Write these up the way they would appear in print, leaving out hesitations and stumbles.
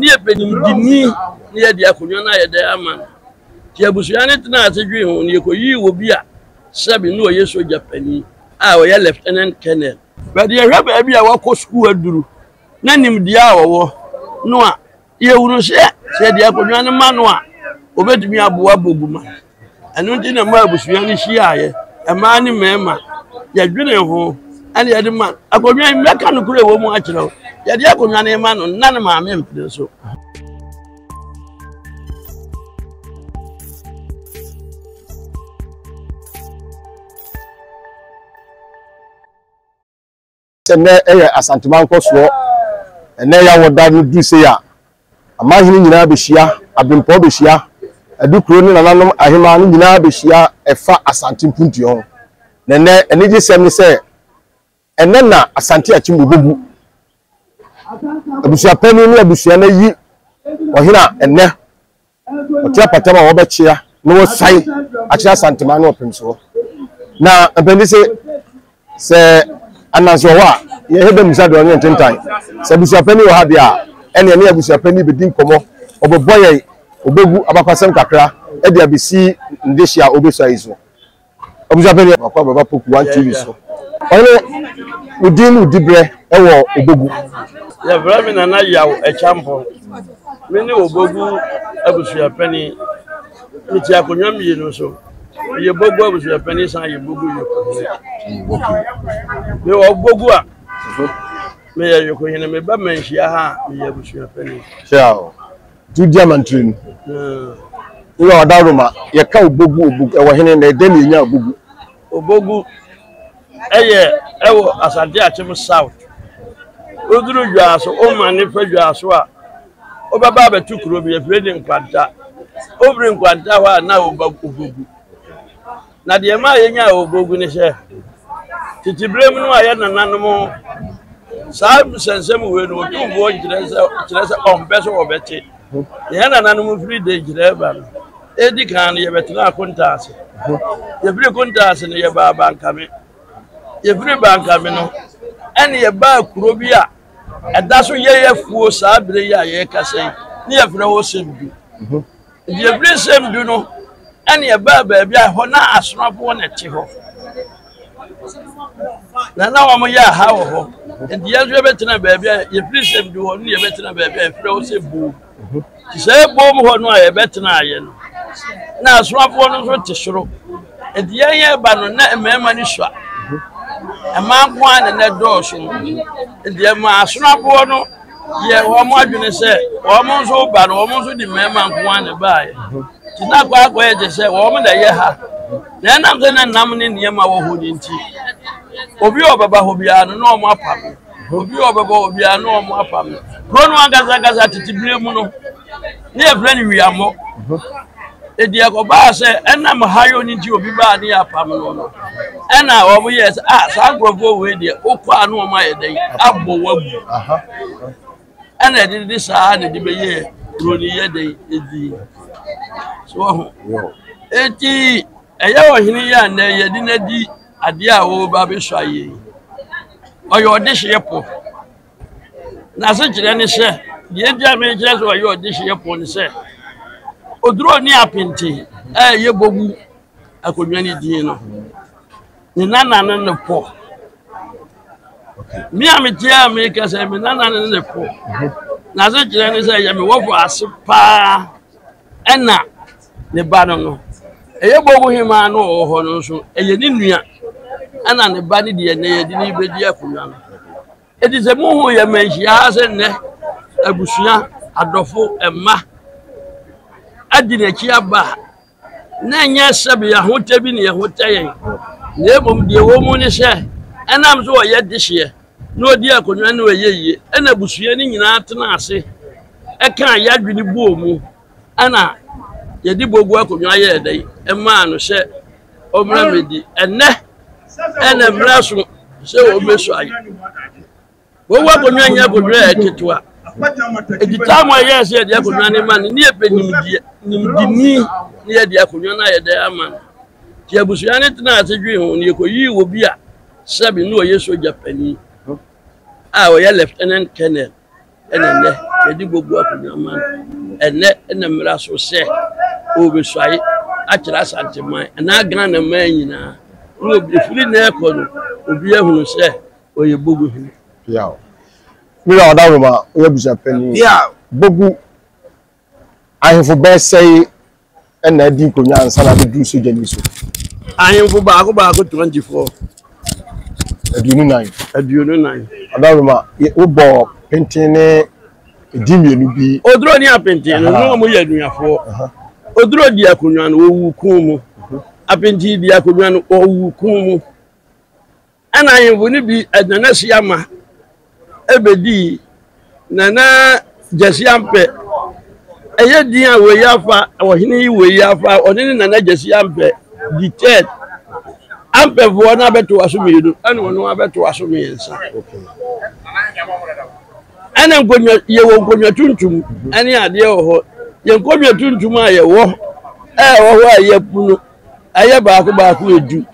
Ne yɛpɛ nimdini ne yɛde akonnwa no ayɛ dɛ ama no. Nti abusua no tenaa ase dwen ho no, yɛkɔyii obi a sɛbe na ɔyɛ sogya panin a ɔyɛ Lieutenant Colonel. But yɛhwɛ baabi a wakɔ sukuu aduru na nimdeɛ a ɔwɔ no a, yɛhunu sɛ sɛ yɛde akonnwa no ma no a, ɔbɛtumi aboa Boguma. Ɛno nti na ɛmaa abusua no hyiaeɛ, mmaa ne mmarima, yɛdwenee ho ɛna yɛde ma akonnwa yi. Mɛka nokorɛ wɔ mu akyerɛ wo, yɛde akonnwa no ma no na ne maame mpene so. Sɛ nnɛ yɛ Asantema nkɔsoɔ, ɛnnɛ yɛ awɔda no duru sei a, amanhene nyinaa bɛhyia, Abempɔn bɛhyia, Adukuro ne nananom ahemaa no nyinaa bɛhyia ɛfa Asante mpuntuo ho. Na ɛnnɛ anigyesɛm ne sɛ, ɛnnɛ na Asante Akyem Obogu abusuapanin ne abusua no ayi ɔhene a ɛnnɛ Ɔte apatam a wɔbɛkyea na wɔasuan akyerɛ Asanteman ne Ɔpemsoɔ. Na mpanin se, sɛ Ananse wɔ hɔ a, yɛhwɛ dɛ mmisa deɛ ɔne ntentan. Sɛ abusuapanin wɔ ha deɛ a, ɛnneɛ ne abusuapanin bɛdi nkɔmmɔ, ɔbɛbɔ yɛn, ɔbɛgu abakwasɛm kakra de abɛsi ne dehye a ɔrebɛsua yi so. Abusuapanyin Akɔ Ababa Poku One TV so. Ɔhene, wo din ne wo diberɛ wɔ Obogu. Yɛfrɛ me Nana Yaw Acheampong. Me ne Obogu abusuapanin. Mete akonnwa mmienu so. Meyɛ Bogu abusuapanin san yɛ Bogu Yokohene. Mewɔ Obogu a, meyɛ Yokohene. Meba Manhyia ha a, meyɛ abusuapanin. Nti wodi amantire no. Woyɛ ɔdawuroma, yɛka Obogu Obogu, ɛwɔ hene na ɛdɛn na yɛnya Obogu? Obogu ɛyɛ ɛwɔ Asante Akyem South. Woduru Dwaaso, womane fa Dwaaso a, wobɛba abɛto kuro bi, yɛfrɛ no Nkwanta. Wofiri Nkwanta hɔ a na woba Obogu. Na deɛ ɛmaa yɛnyaa Obogu ne sɛ, tete berɛ mu no a yɛ nananom saa nsɛnsɛm wei no Otumfoɔ nkyerɛ sɛ kyerɛ sɛ ɔmpɛ sɛ wɔbɛte. Na yɛn nananom firi Denkyerɛ ba no, ɛdi kan no yɛbɛtenaa Kontaase. Yɛfiri Kontaase no yɛbaa Bankame. Yɛfiri Bankame no ɛne yɛbaa kuro bi a ɛda so yɛ afuo saa berɛ yi a yɛrekasa yi, ne yɛfrɛ hɔ Sɛmdu. Nti ɛfiri sɛm du no ɛne ɛbaa baabi a ɛhɔ na asomafoɔ na ɛte hɔ na na wɔn yɛ aha wɔ hɔ nti yɛn nso yɛbɛtena baabi a yɛfiri sɛm du hɔ no yɛbɛtena baabi a yɛfrɛ hɔ sɛ boom nti sɛ boom hɔ no a yɛbɛtena ayɛ no na asomafoɔ no nso te soro nti yɛn yɛ ba no na mmarima no sua mmaa nko ara na na ɛdɔɔso nti ɛma asomafoɔ no yɛ wɔn adwene sɛ wɔn nso ba no wɔn nso de mmarima nko ara na ɛbaeɛ nti na akɔ akɔyɛ te sɛ wɔn na ɛyɛ ha na ɛnam sɛ na nam ne nneɛma wɔ hɔ no nti obi a ɔbɛba hɔ biara no na wɔn apam no obi a ɔbɛba hɔ biara na wɔn apam no kuro no ankasa ankasa tete bere mu no ne yɛfrɛ no wiammɔ Edi ɛkɔbaa sɛ ɛnam hayɔ no nti obi baa ne apam no no ɛna wɔn yɛ sɛ ah saa nkurɔfoɔ wei deɛ wokɔ a na wɔn ayɛ dɛn abɔ wagu ɛna ɛde de saa na ɛde bɛyɛ kuro no yɛ dɛn edi so ho eti ɛyɛ ɔhene yi a nɛ yɛde no adi adeɛ a wɔreba abɛsɔ ayɛ yi ɔyɛ ɔdehyeɛ pɔ. N'asekyerɛ ne sɛ, deɛ enti a mekyerɛ sɛ ɔyɛ ɔdehyeɛ pɔn ne sɛ, oduro ne apente a ɛyɛ bogu akonnwa no din no, ne nana no ne pɔ. Me a mete a meka sɛ me nana no ne pɔ. N'asekyerɛ ne sɛ ɛyɛ me wɔfo ase paa ɛna ne ba no no. Ɛyɛ bogu hemaa no ɔwɔ hɔ no nso, ɛyɛ ne nua ɛna ne ba no deɛ ɛnɛ yɛde ne bɛdi akonnwa no. Enti sɛ muhu yɛn mmanhyia ha sɛ nnɛ abusua, adɔfo, mma adi n'akyi aba a, na ɛnyɛ sɛbe ahotɛ bi ne yɛn ho tɛ yɛn, na mmom deɛ ɛwɔ mu ne sɛ ɛnam sɛ ɔyɛ dehyeɛ na ɔdi akonnwa no ɛyɛ yie, ɛna abusua no nyinaa tena ase ɛka yɛn adwene bɔɔ mu, ɛna yɛde bogu akonnwa yɛɛ dɛn ɛmaa no sɛ ɔmmra mmɛdi. Ɛnnɛ ɛna mmra so sɛ wɔbɛsua yi. Wɔwu akonnwa nyɛ akonnwa a ɛketewa. Eti taa mu a ɛyɛ sɛ yɛde akonnwa no ma no ne yɛpɛ nimdeɛ nimdini ne yɛde akonnwa no ayɛ dɛ ama no. Nti abusua no tena ase dwen ho no yɛkɔyii obi a sɛbe ne ɔyɛ sogya panin a ɔyɛ lieutenant colonel ɛna nnɛ. Yɛde Bogu akonnwa ma no. Ɛnnɛ na mmara so sɛ ɔrebɛsuae akyerɛ Asanteman anaa Ghana man nyinaa. Na obi ɛfiri nnɛ rekɔ no, obi ahunu sɛ ɔyɛ Bogu hene. Piaw. Me wura Ɔdawoma, woyɛ abusuapanin. Bogu ahemfo bɛyɛ sɛe na adi nkonnwa ansa na abɛduru sogyani so? Ahemfo baako baako 24. 24. 24. Ɔdawoma, wobɔ penten ne edin mmienu bi. Oduro ne apenten no, ne wɔn yɛ anuafoɔ. Oduro di akonnwa no, wɔwu kun mu. Apenten di akonnwa no, wɔwu kun mu. Ɛna ahemfo no bi, Nana Asiamah bɛdii Nana Gyasi Ampɛ. Ɛyɛ din a wei afa, ɔhene yi wei afa, ɔne ne Nana Gyasi Ampɛ di third. Ampɛfoɔ no abɛtoa so mmienu, ɛna ɔno abɛtoa so mmiɛnsa. Ɛna nkonnwa, yɛwɔ nkonnwa tuntum ɛne adeɛ wɔ hɔ. Yɛn nkonnwa tuntum a yɛwɔ, ɛwɔ hɔ a yɛapu no, ɛyɛ baako baako edu.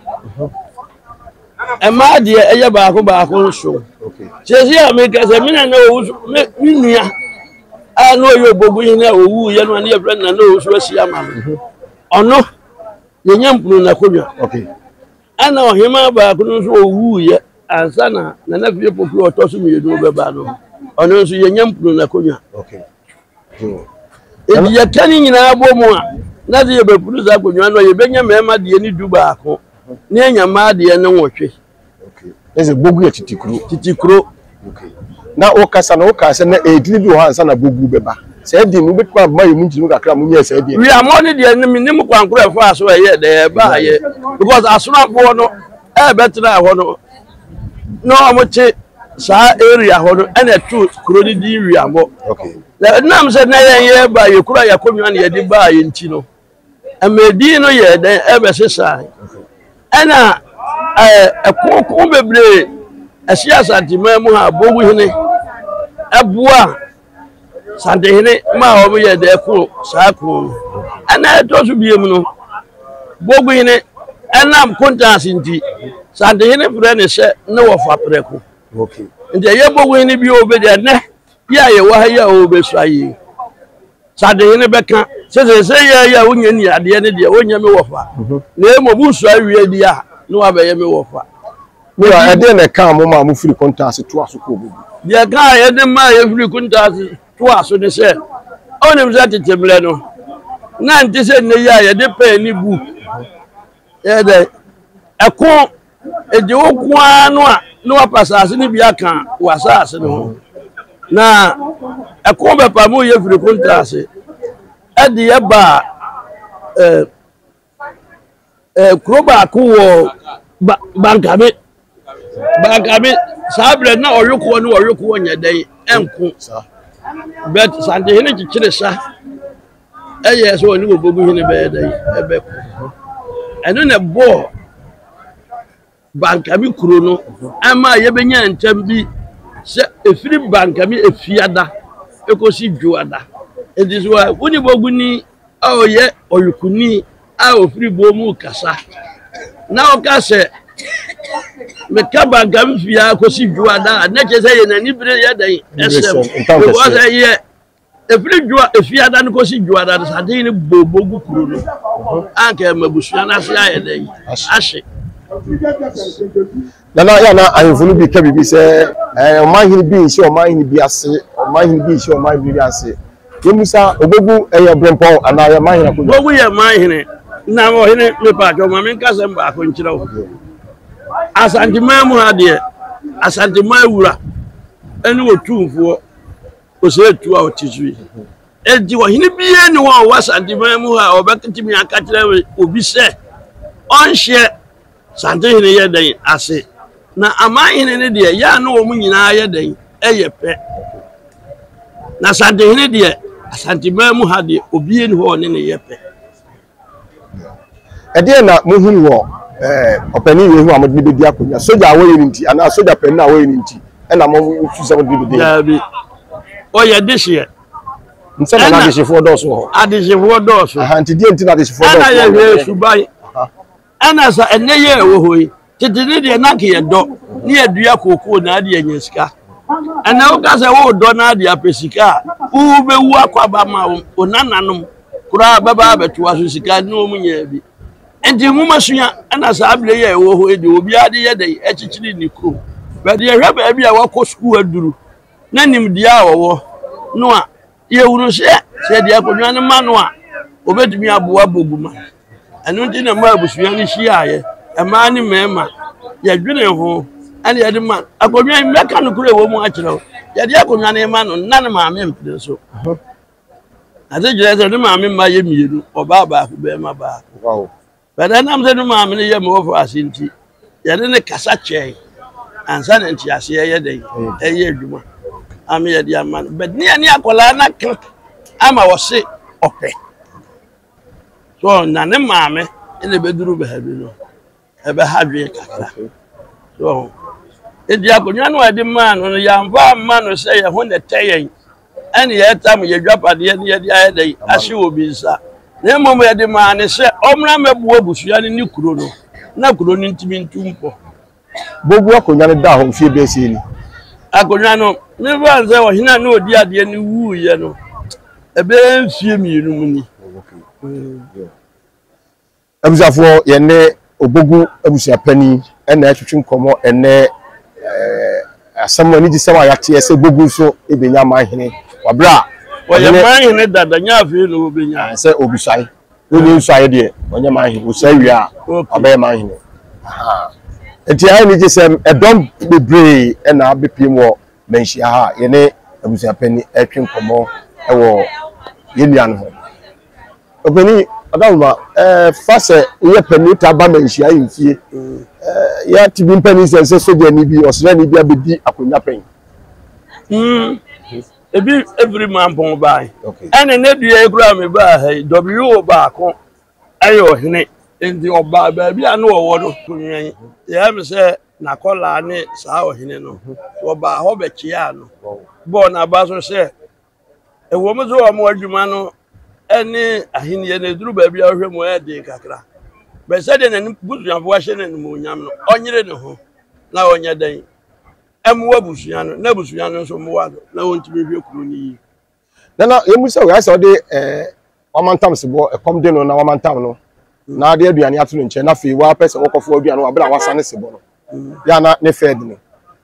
Mmaa deɛ ɛyɛ baako baako nson. Sɛsi a meka sɛ me nana owu so me me nua a na ɔyɛ obogu hene a owu yɛ no a ne yɛfrɛ no nana owu so asi ama no. Ɔno yɛnya mpunu n'akonnwa. Ɛna ɔhemaa baako no nso owu yɛ ansa na nana fie poku a ɔtɔ so mmienu bɛba no ɔno nso yɛnya mpunu n'akonnwa. Enti yɛka ne nyinaa bɔ mu a, na sɛ yɛbɛpunu saa akonnwa no a, yɛbɛnya mmarima deɛ ne 11 ne anya mmaa deɛ ne nwɔtwe. Ɛsɛ Bogu yɛ tete kuro. Tete kuro. Okay. Na wokasa no wokaa sɛ na ɛdini bi wɔ hɔ ansa na Bogu bɛba. Saa din no wobɛtumi ama yɛ mu nkyerɛmu kakra a monyɛɛ saa din no. Wiammɔ no deɛ no menim kwan korɔ ɛfaa so ɛyɛ dɛ ɛbaayɛ because asonafoɔ no ɛbɛtena hɔ no na wɔte saa area hɔ no ɛna ɛto kuro no din Wiammɔ. Okay. Na ɛnam sɛ na yɛn yɛ ba yɛkura yɛn akonnwa na yɛde baa yɛn ti no, ɛma edin no yɛ dɛn ɛbɛsesae. Ɛna ɛɛ ɛkoko bebree ɛsi Asanteman mu ha Boguhene ɛboa Santehene ma wɔn yɛ dɛ ko saa ko no. Ɛna ɛtɔ so biem no, Boguhene ɛnam kontansi nti Santehene frɛ ne sɛ ne wɔfa prɛko. Nti ɛyɛ Boguhene bi a obedi ɛnɛ Yi a yɛwɔ ha yi a ɔrebɛsua yi, sɛ adehene bɛka sɛ seesei yɛ yɛ a wonyɛ ni adeɛ ne deɛ wonyɛ me wɔfa, mhm. na mmom wosua wie deɛ a na wabɛyɛ me wɔfa. Wura, ɛdeɛ na ɛkaa mo maa mofiri Kontaase toa so kɔɔ Bogu? Deɛ ɛkaa yɛde maa yɛfiri Kontaase toa so ne sɛ, wonim sɛ tete mmerɛ no, na nte sɛ nnɛ yi a yɛde pɛn ne book yɛ dɛ ɛko Enti wo nko ara no a na wapa asase no bi aka w'asase no ho. Na ɛko bɛpa mu yɛ firi kontrase ɛde yɛ ba ɛɛ ɛɛ kuro baako wɔ ba Bankame Bankame saa berɛ na ɔwekoɔ ne ɔwekoɔ nyɛ dɛn ɛnko but Santehene kyekyere sa. Ɛyɛɛ sɛ ɔne Oboguhene bɛyɛ dɛn? Ɛbɛko. Ɛno na ɛbɔɔ Bankame kuro no ɛma yɛbɛnya ntam bi sɛ ɛfiri Bankame Efiada ɛkɔsi Dwoada. Nti so a wone Boguni a ɔyɛ ɔyokuni a ɔfiri boɔ mu kasa na ɔka sɛ meka Bankame fie kɔsi Dwoada a na kyerɛ sɛ yɛn ani bere yɛ dɛn ɛsɛm because ɛyɛ Ɛfiri dwoa efiada no kɔsi dwoada no saden no bɔ bɔ gu kuro no anka ɛma abusua no ase ayɛ dɛn ahye. Nana yɛ na ahemfo no bi ka biribi sɛ ɛɛ ɔmanhene bi nhyɛ ɔmanhene bi ase ɔmanhene bi nhyɛ ɔmanhene bi ase yɛmusa obogu ɛyɛ brempɔn anaa yɛ manhene akonnwa. Bogu yɛ manhene na ɔhene mepatwɔ ma menka sɛm baako nkyerɛ wo Asanteman mu ha deɛ Asanteman wura ɛne otumfoɔ Osei tu a ɔte so yi. Enti ɔhene biara nni hɔ a ɔwɔ Asanteman mu ha a ɔbɛtumi aka kyerɛ obi sɛ ɔnhyɛ Santehene yɛ dɛn ase. Na amanhene no deɛ, yɛ a na wɔn nyinaa yɛ dɛn yɛ pɛ. Na Santehene deɛ, Asanteman mu ha deɛ, obiara nni hɔ a ɔne no yɛ pɛ. Ɛdeɛn na mohunu wɔ ɔpanin wei ho a mode no bɛdi akonnwa? Sogya a wɔyɛ no nti anaa sogya panin a wɔyɛ no nti ɛna mosu sɛ mode no bɛdi? Daabi, ɔyɛ dehyeɛ. Nsɛ na adehyefoɔ dɔɔso wɔ hɔ. Adehyefoɔ dɔɔso. Aha, nti deɛ nti na adehyefoɔ dɔɔso. Ɛna yɛhwɛ suban. Ɛna sɛ ɛnɛ yɛ ɛwɔ hɔ yi, tete ne deɛ na nka yɛdɔ ne yɛdua kookoo na ade yɛnya sika. Ɛnɛ woka sɛ woredɔ no ade apɛ sika a, wobɛwu akɔ aba ma wo nananom koraa bɛba abɛtoa so sika ne wɔn nyaa bi. Nti nwoma sua ɛna saa berɛ yi a ɛwɔ hɔ yi deɛ obiara de yɛ dɛn ɛkyekyere ne kurom. Bɛde yɛhwɛ baabi a wakɔ sukuu aduru na nimdeɛ a ɔwɔ no a, Yɛhunu sɛ, sɛ yɛde akonnwa no ma no a, ɔbɛtumi aboa Boguma. Ɛno nti na mmaa abusua no hyiaeɛ, mmaa ne mmarima. Yɛdwene ho ɛna yɛde ma akonnwa yi. Mɛka nokorɛ wɔ mu akyerɛ wo. Yɛde akonnwa no ma no, na ne maame mpene so. Ase kyerɛ sɛ ne maame mma yɛ mmienu, ɔbaa baako, barima baako. But ɛnam sɛ ne maame no yɛ me wɔfo ase nti, yɛne no kasa kyɛe ansa na nteaseɛ yɛ dɛn ɛyɛ adwuma ama yɛde ama no. But ne yɛne akwadaa no aka ama wɔse ɔpɛ. So na ne maame na ɛbɛduru baabi no, ɛbɛha dwen kakra. So enti akonnwa no a yɛde maa no no, yɛamfa amma no sɛ yɛn ho na ɛtɛ yɛn. ɛne yɛtam yɛn adwapadeɛ ne yɛde ayɛ dɛn ahyɛ obi nsa, na mmom yɛde maa ne sɛ ɔmmra mmɛboa abusua no ne kuro no, na kuro no ntumi ntu mpɔ. Bogu akonnwa no daa hɔ mfeɛ bɛyɛ sɛn ni? Akonnwa no, memfa no sɛ ɔhene a na ɔdi adeɛ no wuiɛ no, ɛbɛyɛ mfeɛ mmienu mu ni. Abusuafoɔ, yɛne Obogu abusuapanin na ɛretwetwe nkɔmmɔ ɛnnɛ. Asɛm anigyesɛm a yɛateɛ sɛ Bogu nso bɛnya manhene wɔ berɛ a Ɔyɛ manhene dada, nyɛ afei na ɔbɛnya. Sɛ ɔbisuae, na ɔnyɛ nsuaeɛ deɛ, ɔnyɛ manhene. Ɔsua wie a, ɔbɛyɛ manhene. Nti ayɛ anigyesɛm, ɛdɔm bebree na abɛpiem wɔ manhyia ha a yɛne abusuapanin ɛretwe nkɔmmɔ wɔ yɛn nua no ho. Ɔpanin, Ɔdawoma, ɛɛ fa sɛ woyɛ panin wotaa ba manhyia mfie. Ɛɛ yɛate bi mpanin sɛ sɛ sogyani bi, ɔsraani bi abɛdi akonnwa pɛn. Mm, ebi efiri Mampɔn bae. Okay. Ɛna ne dua yi koraa me baa ha yi, W baako ɛyɛ ɔhene. Nti ɔbaa baabi a na ɔwɔ no konwa yi. Yɛyɛ me sɛ n'akɔlaa ne saa ɔhene no. Wɔbaa hɔ bɛkyeaa no. Bɔɔ n'aba so sɛ Ɛwom sɛ wɔn adwuma no ne ahenni no ɛduru baabi a wohwɛ mu ɛyɛ den kakra, bɛ sɛdeɛ n'abusuafoɔ ahyɛ no animuonyam no, ɔnyere ne ho na ɔnyɛ dɛn ɛmmoa abusua no na abusua no nso mmoa no na wɔntumi nhwɛ kuro no yie. Nana, yɛn mu sɛ wɔayɛ sɛ ɔde ɛɛ wamantam sebɔ ɛkɔm de no na wamantam no na ade aduane ato no nkyɛn na afei wapɛ sɛ wɔkɔfo aduane wɔ abere a wasane sebɔ no yɛ ana ne fɛd no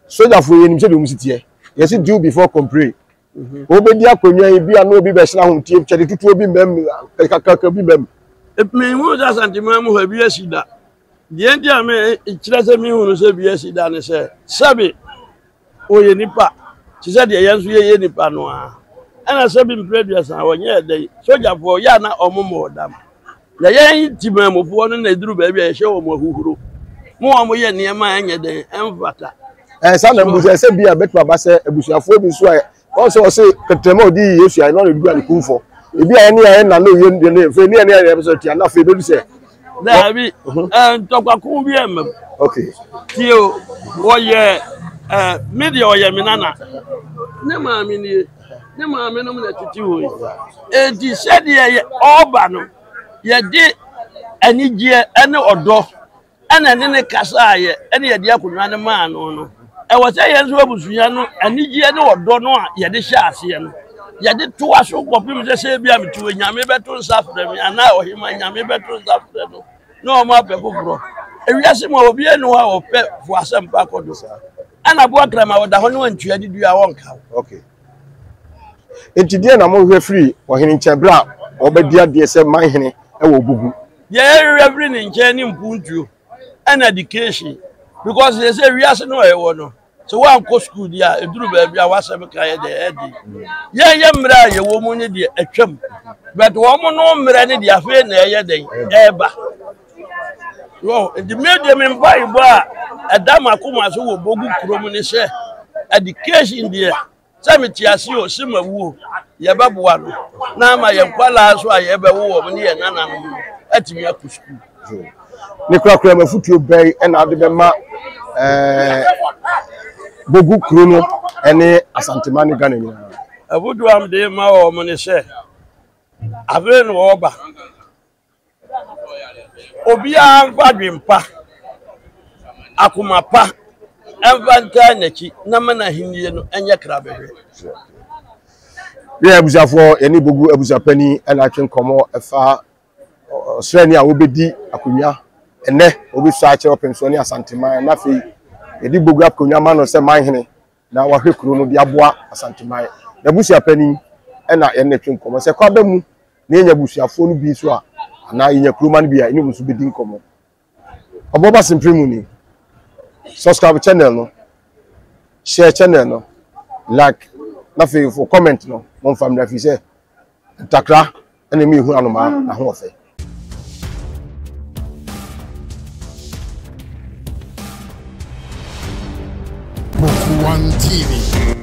sogyafoɔ yɛnim sɛdeɛ wɔn si teɛ yɛsi do before compare Wobɛdi akonnwa yi bi a na obi bɛhyɛ ahoteɛ kyɛde tutuo bi mmam kakaka bi mmam. Menhunu sɛ Asanteman mu hɔ ebi asi da. Deɛ nti a mekyerɛ sɛ menhunu sɛ ebi asi da ne sɛ, sɛbe ɔyɛ nipa te sɛ deɛ yɛn nso yɛyɛ nipa no ara. Ɛna sɛbe mprɛ aduasa wɔnyɛɛ dɛn, sogyafoɔ yɛ a na wɔmmɔɔ dam. Na yɛn temanmufoɔ no na ɛduru baabi a yɛhyɛ wɔn ahuhuro ma wɔn yɛ nneɛma a ɛnyɛ dɛn ɛmfata. Ɛɛ saa na mbu sɛ sɛ bi a bɛtumi aba sɛ abusuafoɔ bi nso a wɔn sɛ wɔse kɛtɛma ɔdi Yesu ayɛ na ɔde dura ne kumfɔ ebi a ɛne ayɛ na na owie ne ne fɛ ne ɛne ayɛ sɛ tia na afei bɛdu sɛ. Daabi ɛɛ ntɔkwako bi ɛmma mu. Okay. Tie o wɔyɛ ɛɛ me deɛ ɔyɛ me nana ne maame nie. Ne maame nom na tete hɔ yi. Enti sɛdeɛ ɔreba no, yɛde anigyeɛ ne ɔdɔ ɛna ɛne ne kasaeɛ ɛne yɛde akonnwa no maa no no. Ɛwɔ sɛ yɛn nso abusua no anigyeɛ ne ɔdɔ no a yɛde hyɛ aseɛ no, yɛde toa so kɔpem sɛ sɛ ebi a mete hɔ Nyame bɛto nsa frɛ me anaa ɔhema Nyame bɛto nsa frɛ no na wɔn apɛ foforɔ. Ewiase mu a obiara nni hɔ a ɔpɛ fo asɛmpa kɔ do. Ɛna aboa kraman ɔda hɔ ne wantua ne dua a ɔnka wo. Okay. Enti deɛ na mohwehwɛ firi ɔhene nkyɛn berɛ a ɔbɛdi adeɛ sɛ manhene wɔ Obugu? Deɛ yɛhwehwɛ firi ne nkyɛn ne mpuntuo ɛna education because sɛ sɛ wiase no a yɛwɔ no sɛ woankɔ sukuu deɛ a ɛduru baabi a woasɛm ka yɛ deɛ ɛde yɛn yɛ mmerɛ a yɛwɔ mu ne deɛ atwam but wɔn no mmerɛ ne deɛ afei na ɛyɛ dɛn ɛreba. Nti me deɛ me mpaebɔ a ɛda m'akoma so wɔ Bogu kurom ne sɛ education deɛ sɛ mete ase o sɛ mawu o yɛbɛboa no na ama yɛn nkwadaa nso a yɛbɛwo wɔn ne yɛn nananom no atumi akɔ sukuu. Ne korakora mu afotuo bɛn na wode bɛma ɛɛ Bogu kuro no ne Asantema ne Ghana nyinaa? Afotuo a mede ma wɔn ne sɛ afei na wɔreba. Obiara mfa adwempa, akoma pa ɛmfa ntaa n'akyi na ma n'ahennie no nyɛ krabɛhwɛ. Yɛn abusuafoɔ yɛne Bogu abusuapanin ɛna atwe nkɔmmɔ ɛfa ɔsraani a wɔbɛdi akonnwa ɛnɛ wɔbɛsua akyerɛ ɔpemsoɔ ne Asanteman na afei yɛde Bogu akonnwa ma no sɛ manhene na wahwɛ kuro no de aboa Asanteman. N'abusuapanin ɛna yɛne no twe nkɔmmɔ sɛ kɔ aba mu na yɛnya abusuafoɔ no bi nso a anaa yɛnya kuroma no bi a ɛne wɔn nso bɛdi nkɔmmɔ. Ɔbɔba Sempere mu ni. Subscribe channel no, share channel no, like na afei for comment no momfa mmra firi sɛ ntakra ɛna ɛmu ehu anomaa n'ahoɔfɛ. Book One TV.